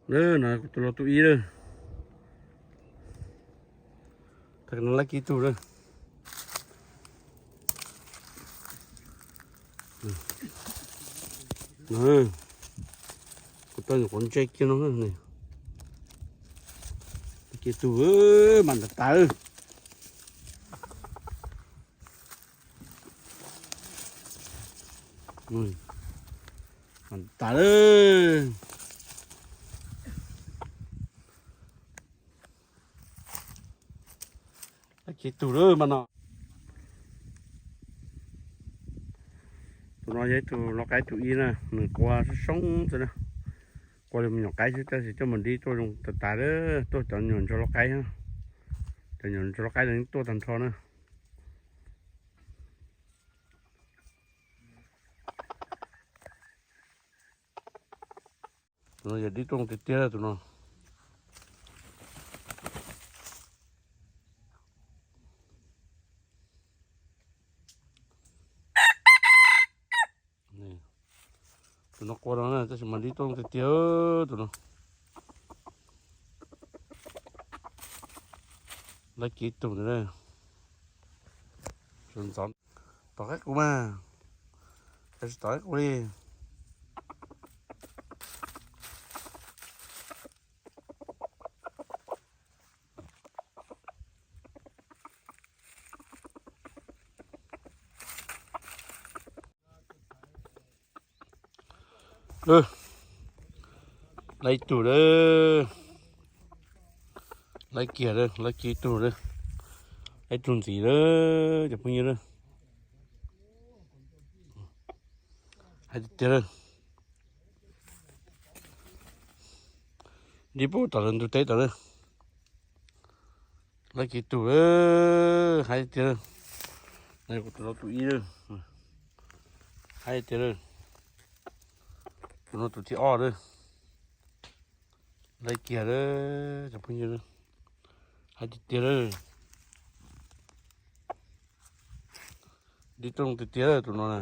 No kuv tus laus tus ib lawm. Tag no laib kiag ib tug lawm. Kuv tau nyuam qhuav ntse kiag no. Laib kiag ib tug mas ntas tas. Mas ntas lawm. Laib kiag ib tug lawm mas no. Tus no yog ib tug lau qaib tus ib na, nws qua soob soob xwb na. Qua li me nyuam qaib xwb tab sis coj mus dib tuaj zoo tas tas lawm, tuaj cov nyuam ntsuag lau qaib. Cov nyuam ntsuag lau qaib no yeej tuaj tag nrho na. Tus no yog dib tuaj tiag tiag tus no. Tus no qua no na tab sis mas dib tuaj tiag tiag tus no. Laib kiag ib tug ntawd. Ntxov tom qaib qus mas, tsis tom qaib qus li. Laib ib tug lawm. Laib kiag lawm, laib kiag ib tug lawm. Laib ib tug ntxiv lawm cov phooj ywg lawm. Hais tiag tiag lawm. Dib puag tom lawv ntug teb tom lawm. Laib kiag ib tug lawm, hais tiag tiag lawm. Kuv tus laus tus ib lawm. Hais tiag tiag lawm. Tus no tus thib ob lawm. Laib kiag lawm cov phooj ywg. Hais tiag tiag lawm. Dib tuaj tiag tiag lawm tus no na.